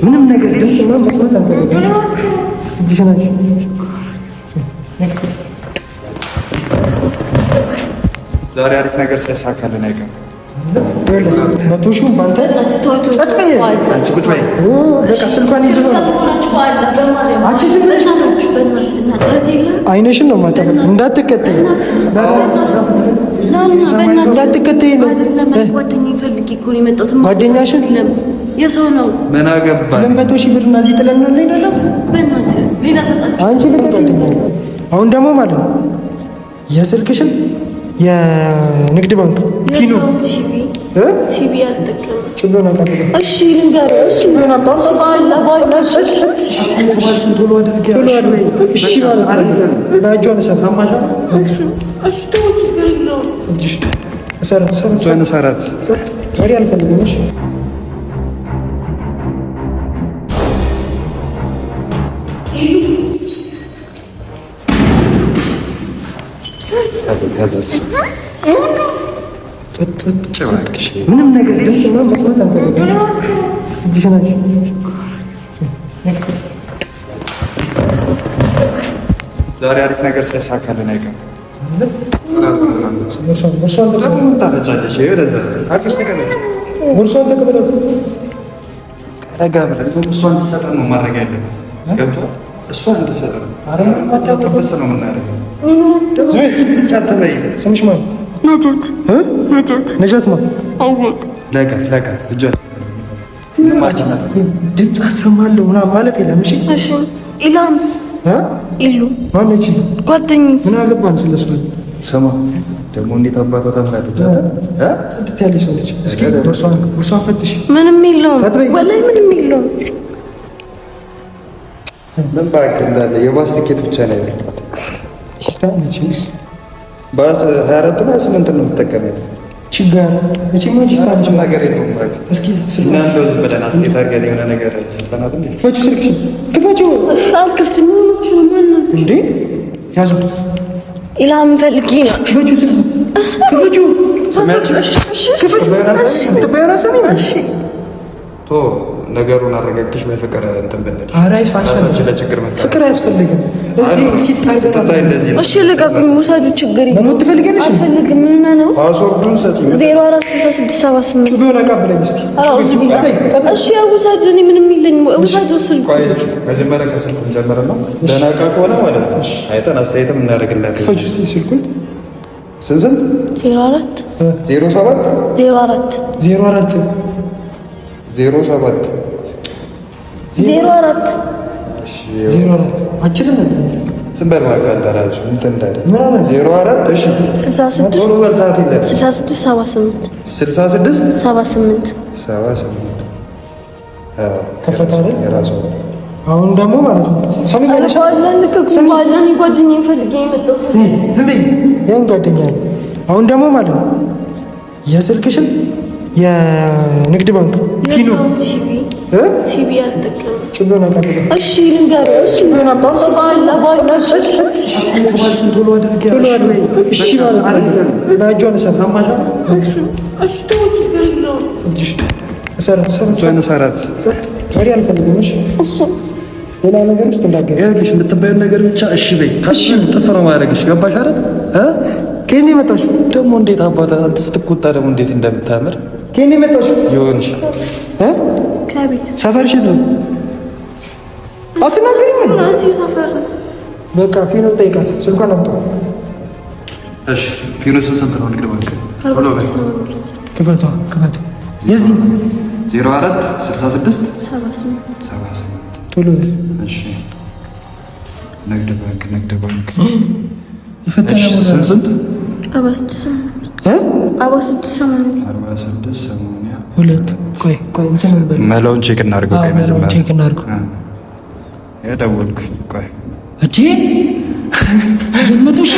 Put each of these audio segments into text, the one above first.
ምንም ነገር ድምፅ ምናምን መስማት አንፈልግም። ዛሬ አሪፍ ነገር ሳይሳካልን አይቀርም። 100,000 በአንተ ጸጥ በይ። አንቺ ቁጭ በይ። በቃ ስልኳን ይዞ ነው። አንቺ ዝም ብለሽ አይንሽን ነው የማጠፋው። እንዳትከተይ እንዳትከተይ ነው። ጓደኛሽን የሰው ነው። ምን አገባን? 200,000 ብር እና እዚህ ጥለን ነው እንሄዳለን። አንቺ ልቀቂኝ። አሁን ደግሞ ማለት ነው የስልክሽን የንግድ ባንክ ፒኑ ሲቢ አልጠቀምም። ጭብን አቃጥሎ እሺ ልንገርህ። እሺ ምንም ነገር ድምፅ ምናምን መስማት አንፈልግም። ዛሬ አሪፍ ነገር ሳይሳካልን አይቀርም። ቦርሷን ተቀበላት። ረጋ ብለን እሷ እንድትሰጠን ነው ማድረግ ያለብን። ገብቶሃል? እሷ እንድትሰጠን ጥብስ ነው የምናደርገው። ስምሽ ማን? ነጃት። ነጃት ማን? ለቀት ለቀት እጇን ድምፅ አሰማለሁ ምናምን ማለት የለም። እሺ እሺ። ኢላምስ ኢሉ ማነች? ጓደኛዬ። ምን አገባን ስለሱ? ስማ ደግሞ እንዴት አባቷ ታምራለች! ጽድት ያለች ሰው ነች። እስኪ ቦርሷን ፈትሽ። ምንም የለውም፣ ወላሂ ምንም የለውም። ምን እባክህ እንዳለ የባስ ትኬት ብቻ ነው ያለው። ባስ 24 ነው 28 ነው የምትጠቀሚያት። ችግር ምንም ነገር የለውም። እስኪ እናንተው ዝም ብለን አስተያየት አድርገን የሆነ ነገር ሰጠናት እንዴ? ክፈችው፣ ስልክሽን ክፈችው። አልከፍትም እንዴ ያዙ። ኢላም ፈልጌ ነው። ክፈችው፣ ስልኩን ክፈችው፣ ክፈችው። ቶ ነገሩን አረጋግተሽ ወይ ፍቅር እንትን ብንል ለችግር መፍጠር ፍቅር አያስፈልግም። እዚህ ሲታይ እንደዚህ ነው። እሺ ልቀቁኝ፣ ውሰዱ። ችግር የለውም። መሞት ትፈልጊያለሽ? አልፈልግም። ምን ነው password ኡን ሰጪኝ። 046678 ጩቤውን አቀብለኝ እስኪ። እሺ ያው ውሰዱ። እኔ ምንም የለኝም። ውሰዱ ስልኩ። ቆይ መጀመሪያ ከስልኩ እንጀምርና ደህና ዕቃ ከሆነ ማለት ነው አይተን አስተያየትም እናደርግላት። ክፈችው እስኪ ስልኩን። ስንት ስንት? 04 07 04 04 07 04 04 አችልም ዝም በል እባክህ አንተ እራሱ እንትን እንዳለ ምን ሆነ? 04 እሺ 66 ቶሎ በል ሰዓት የለም። 66 78 66 78 78 ከፈታ አይደል? የራሱ አሁን ደግሞ ማለት ነው ሰሚኛለሽ? ጓደኛዬን ፈልጌ የመጣሁት ዝም በይ። ያን ጓደኛ አሁን ደግሞ ማለት ነው የስልክሽን የንግድ ባንክ ፒኑ ሲቢ አልጠቀምም። ጩቤውን አቀብለኝ። እሺ ልንገርህ። እሺ እሺ ሌላ ነገር ውስጥ እንዳትገቢ። ይኸውልሽ የምትባይውን ነገር ብቻ እሺ በይ። እሺ ጥፍር ነው ማድረግሽ። ገባሽ አይደል? ከየት ነው የመጣሽው? ደግሞ እንዴት አባታ አንተ ስትቆጣ ደግሞ እንዴት እንደምታምር ከየት ነው የመጣሽው? ይሁንሽ። ከቤት ሰፈርሽ የት ነው? አትናገሪም? በቃ ፒኖ ጠይቃት፣ ስልኳን አምጣ። እሺ ፒኖ ስንት ነው? ንግድ ባንክ ክፈቷ፣ ክፈቷ። የዚህ 04 66 78 ቶሎ በል። እሺ ንግድ ባንክ፣ ንግድ ባንክ የፈተና ስንት ስንት? 46 ሁለት ቆይ ቆይ እንትን በል መላውን check እናድርገው። ቆይ መጀመሪያ check እናድርገው። የደወልኩኝ ቆይ እቺ 100,000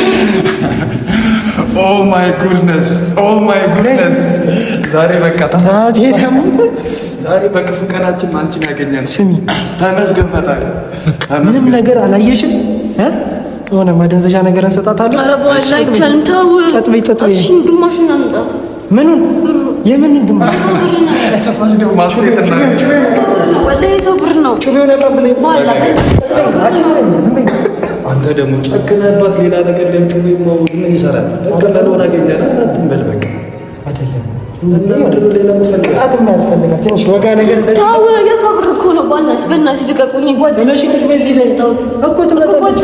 oh my goodness oh my goodness! ዛሬ በቃ ዛሬ በክፉ ቀናችን አንቺን ያገኛል። ስሚ ተመስገን ፈጣሪ። ምንም ነገር አላየሽም። የሆነ ማደንዘዣ ነገር እንሰጣታለን። ኧረ በኋላ አይቻልም። ተው ጸጥ በይ ጸጥ በይ። እሺ ግማሹን አምጣ። ምኑን? የምን ግማሽ የሰው ብር ነው። አንተ ደግሞ ጨክነህባት ሌላ ነገር ለም ጩቤ ምን ይሰራል? በቃ ለሆነ አገኘና አላትም በል በቃ አይደለም ቅጣት ያስፈልጋል። ትንሽ ወጋ ነገር ተው። የሰው ብር እኮ ነው። በእናትህ በእናትህ ልቀቁኝ። ጓደኛሽ በዚህ ላይ እኮ ትመጣለች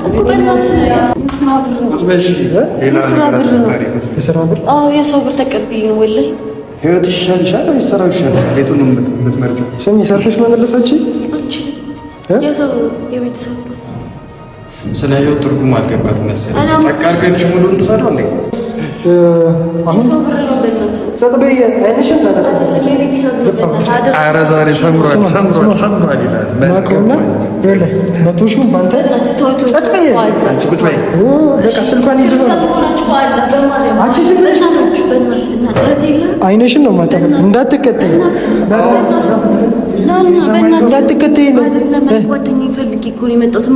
እኮ በእናትህ የስራ ብር አዎ፣ የሰው ብር ተቀብዬ ነው ወላሂ። ህይወት ይሻልሻል ወይስ ስራው ይሻልሻል? የቱን ነው የምትመርጪው? ስሚ፣ ሰርተሽ መመለስ አልችልም። የሰው የቤተሰብ ስለ ህይወት ትርጉም አልገባትም መሰለኝ። በቃ አድርገንሽ ሙሉ እንውሰደው እንዴ? አሁን ጸጥ በይ። አይንሽን ኧረ ዛሬ ሰምሯል ሰምሯል ሰምሯል ይላል። ናከውና ይኸውልህ መቶ ሺውን በአንተ ጸጥ በይ። አንቺ ቁጭ በይ። በቃ ስልኳን ይዞ አንቺ ዝም ብለሽ አይንሽን ነው የማጠፋው። እንዳትከተይ እንዳትከተይ ነው።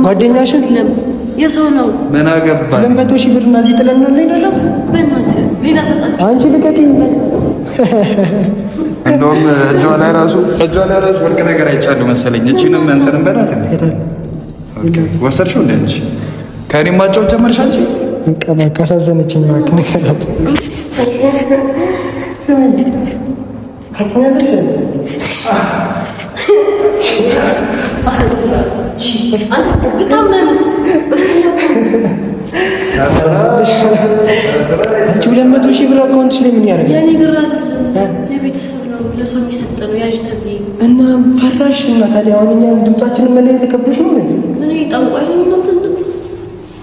ጓደኛሽን የሰው ነው። ምን አገባን? 200,000 ብር እና እዚህ ጥለን ነው እንሄዳለን። በእናትህ ሌላ ሰጣችሁ። አንቺ ልቀቂኝ። እንደውም እጇ ላይ ራሱ ወርቅ ነገር አይቻለሁ መሰለኝ። እቺንም እንትንም በላት እንዴ ወሰድሽው እንዴ? አንቺ ከእኔ ማጫወት ጀመርሽ አንቺ። በቃ በቃ አሳዘነችኝ። እባክህ ንገራት። በጣም ነው አንቺ 200,000 ብር account ሽ ላይ ምን ያደርጋል? የኔ ብር አይደለም የቤተሰብ ነው፣ ለሰው የሚሰጥ ነው። ያዥ ተብዬ እና ፈራሽ። እና ታዲያ አሁን እኛ ድምጻችንን መለየት ከብዶሽ ነው እንዴ? እኔ ጠንቋይ ነኝ እናንተ ድምጽ።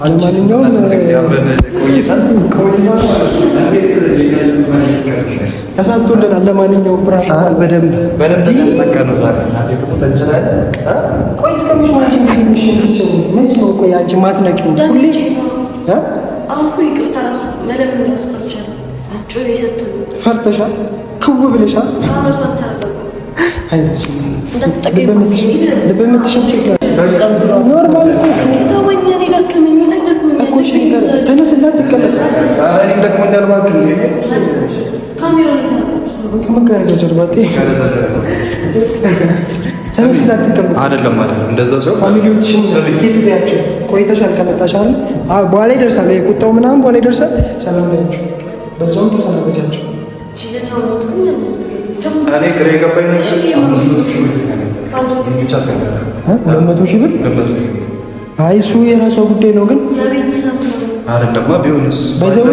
ለማንኛውም ተሳክቶልናል። ለማንኛውም በደንብ በደንብ ተሳካ ነው ዛሬ። ቆይ እስከምሽ አንቺ መች ነው ቆይ አንቺ ማትነቂው ሁሌ አሁን እኮ ይቅርታ እራሱ መለመን እራሱ አልቻለም። ጩቤ ሰጥቶኝ ፈርተሻል፣ ክው ብለሻል። አይዞሽ ልብ የምትሽን check normal እኮ ተነስና ትቀመጥ። ከመጋረጃ ጀርባ ተነስና ትቀመጥ። አይደለም አይደለም፣ እንደዛ ሲሆን family ዎችን ኬፍ ቢያቸው ቆይተሻል ከመጣሽ አይደል? በኋላ ይደርሳል፣ ቁጣው ምናምን በኋላ ይደርሳል። ሰላም በያቸው፣ በዛውም ተሰናበቻቸው። እኔ ግራ የገባኝ ነገር 200,000 ብር አይ እሱ የራሷ ጉዳይ ነው። ግን አይደለማ ቢሆንስ በዘዌ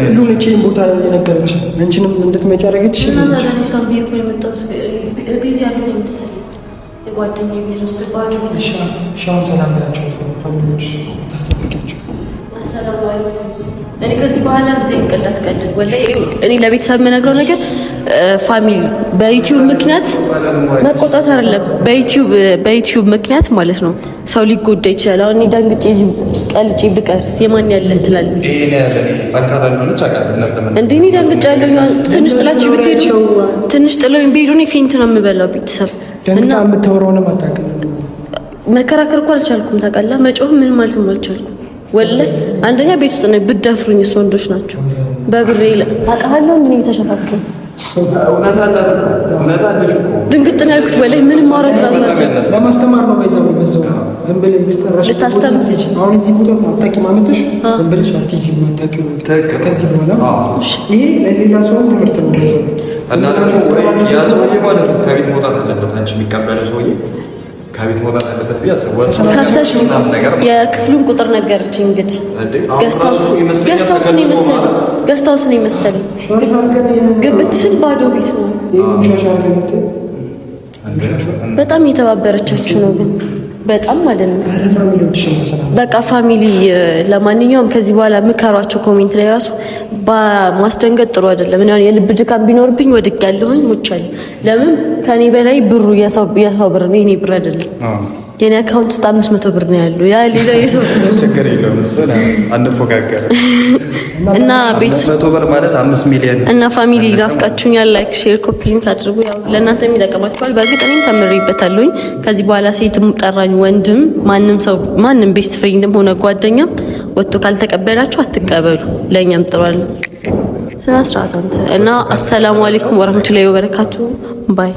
ሁሉን እቺን ቦታ የነገረች አንቺንም እንድትመጪ ያደረገች ሻውን ሰላም ብላቸው family ዎች ታስጠብቂያቸው። እኔ ከዚህ በኋላ ጊዜ እንቀልድ አትቀልድ። ወላሂ እኔ ለቤተሰብ የምነግረው ነገር family በዩቲዩብ ምክንያት መቆጣት አይደለም፣ በዩቲዩብ ምክንያት ማለት ነው ሰው ሊጎዳ ይችላል። አሁን እኔ ደንግጬ ቀልጬ ብቀርስ የማን ያለህ ትላለህ እንዴ? እኔ ደንግጬ ያለሁኝ ትንሽ ጥላችሁ ብትሄዱ ትንሽ ጥለውኝ ቢሄዱ እኔ faint ነው የምበላው። ቤተሰብ ደንግጣ የምታወራውንም አታውቅም። መከራከር እኮ አልቻልኩም ታውቃለህ። መጮህ ምን ማለት ነው አልቻልኩም። ወላሂ አንደኛ ቤት ውስጥ ነው ብደፍሩኝ፣ እሱ ወንዶች ናቸው በብሬ ታውቃለህ። ምን ተሸፋፍኩ ድንግጥ ነው ያልኩት። ወላሂ ምንም ማውራት እራሱ አልቻልኩም። ለማስተማር ነው በዛው በዛው ዝም ብለህ የተጠራሽ ልታስተምር አሁን እዚህ ቦታ አታውቂም አመተሽ ዝም ብለሽ አትሄጂም። አታውቂውም ከዚህ በኋላ ይሄ ለሌላ ሰው ትምህርት ነው በዛው እና ደግሞ ያ ሰውዬ ማለት ነው ከቤት መውጣት አለበት። አንቺ የሚቀበለው ሰውዬ ከቤት መውጣት አለበት ብዬ አስባለሁ። ከፍተሽ የክፍሉን ቁጥር ነገረችኝ። እንግዲህ guest house ነው የመሰለኝ። ግብት ስል ባዶ ቤት ነው። በጣም እየተባበረቻችሁ ነው ግን በጣም ማለት ነው። በቃ family፣ ለማንኛውም ከዚህ በኋላ ምከሯቸው። comment ላይ ራሱ ማስደንገጥ ጥሩ አይደለም። እኔ የልብ ድካም ቢኖርብኝ ወድቄያለሁኝ፣ ሞቻለሁ። ለምን ከኔ በላይ ብሩ የሰው ብር ነው፣ የኔ ብር አይደለም። የኔ account ውስጥ 500 ብር ነው ያለው። ያ ሌላ የሰው ብር ነው። ችግር የለውም እሱ አንፎካከር እና ቤት 500 ብር ማለት 5 ሚሊዮን እና family ናፍቃችሁኛል። like፣ share፣ copy link አድርጉ። ያው ለእናንተ የሚጠቅማችኋል። በእርግጥ እኔም ተምሬበታለሁኝ። ከዚህ በኋላ ሴትም ጠራኝ ወንድም፣ ማንም ሰው ማንም best friend ም ሆነ ጓደኛም ወጥቶ ካልተቀበላችሁ አትቀበሉ። ለእኛም ጥሩ አይደለም። ስነ ስርዓት አንተ እና አሰላሙ አለይኩም ወራህመቱላሂ ወበረካቱ bye።